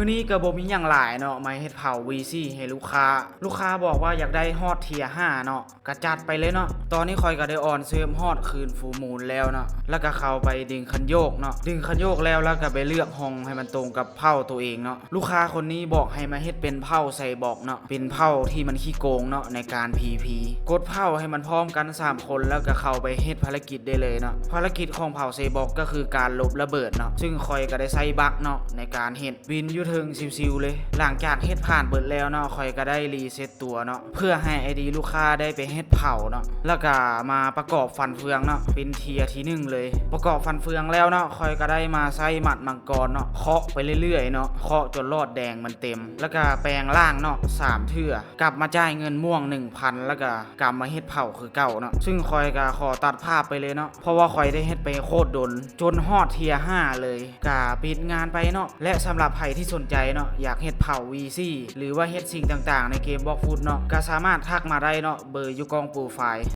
ມື້ນີ້ກໍບໍ່ມີຫຍັງຫຼາຍເນາະ ມາເຮັດເຜົາ VC ໃຫ້ລູກຄ້າ. ລູກຄ້າບອກວ່າຢາກໄດ້ຮອດເທີຍຫ້າເນາະ ກໍຈັດໄປເລີຍເນາະ. ຕອນນີ້ຂ້ອຍກໍໄດ້ອອນເສີມຮອດຄືນ Full Moon ແລ້ວເນາະ ແລ້ວກໍເຂົ້າໄປດຶງຄັນໂຍກເນາະ. ດຶງຄັນໂຍກແລ້ວ ແລ້ວກໍໄປເລືອກຫ້ອງໃຫ້ມັນຕົງກັບເຜົ່າໂຕເອງເນາະ. ລູກຄ້າຄົນນີ້ບອກໃຫ້ມາເຮັດເປັນເຜົ່າ Cyborg ເນາະ ເປັນເຜົ່າທີ່ມັນຂີ້ໂກງເນາະ ໃນການ PVP. ກົດເຜົ່າໃຫ້ມັນພ້ອມກັນສາມຄົນ ແລ້ວກໍເຂົ້າໄປເຮັດພາລະກິດໄດ້ເລີຍເນາະ. ພາລະກິດຂອງເຜົ່າ Cyborg ກໍຄືການຫຼົບລະເບີດເນາະ ຊຶ່ງຂ້ອຍກໍໄດ້ໃຊ້ບັກເນາະ ໃນການເຮັດ ວິນຢູ່ເທິງຊິວໆເລີຍ. ຫຼັງຈາກເຮັດຜ່ານເບິດແລ້ວເນາະ ຂ້ອຍກໍໄດ້ຣີເຊັດຕົວເນາະ ເພື່ອໃຫ້ ID ລູກຄ້າໄດ້ໄປເຮັດເຜົາເນາະ ແລ້ວກໍມາປະກອບຟັນເຟືອງເນາະ ເປັນເທີຍທີໜຶ່ງເລີຍ. ປະກອບຟັນເຟືອງແລ້ວເນາະ ຂ້ອຍກໍໄດ້ມາໃຊ້ໝັດມັງກອນເນາະ ເຄາະໄປເລື້ອຍໆເນາະ ເຄາະຈົນຫຼອດແດງມັນເຕັມ ແລ້ວກໍແປງຮ່າງເນາະ ສາມເທື່ອ ກັບມາຈ່າຍເງິນມ່ວງໜຶ່ງພັນ ແລ້ວກໍກັບມາເຮັດເຜົາຄືເກົ່າເນາະ. ຊຶ່ງຂ້ອຍກໍຂໍຕັດພາບໄປເລີຍເນາະ ເພາະວ່າຂ້ອຍໄດ້ເຮັດໄປໂຄດດົນ ຈົນຮອດເທີຍຫ້າເລີຍ ກະປິດງານໄປເນາະ. ແລະ ສຳລັບໃຜທີ່ສົນໃຈເນາະ ຢາກເຮັດເຜົາ VC ຫຼືວ່າເຮັດສິ່ງຕ່າງໆໃນເກມ Blox Fruit ເນາະ ກະສາມາດທັກມາໄດ້ເນາະ ເບີຢູ່ກ້ອງໂປຣໄຟລ໌.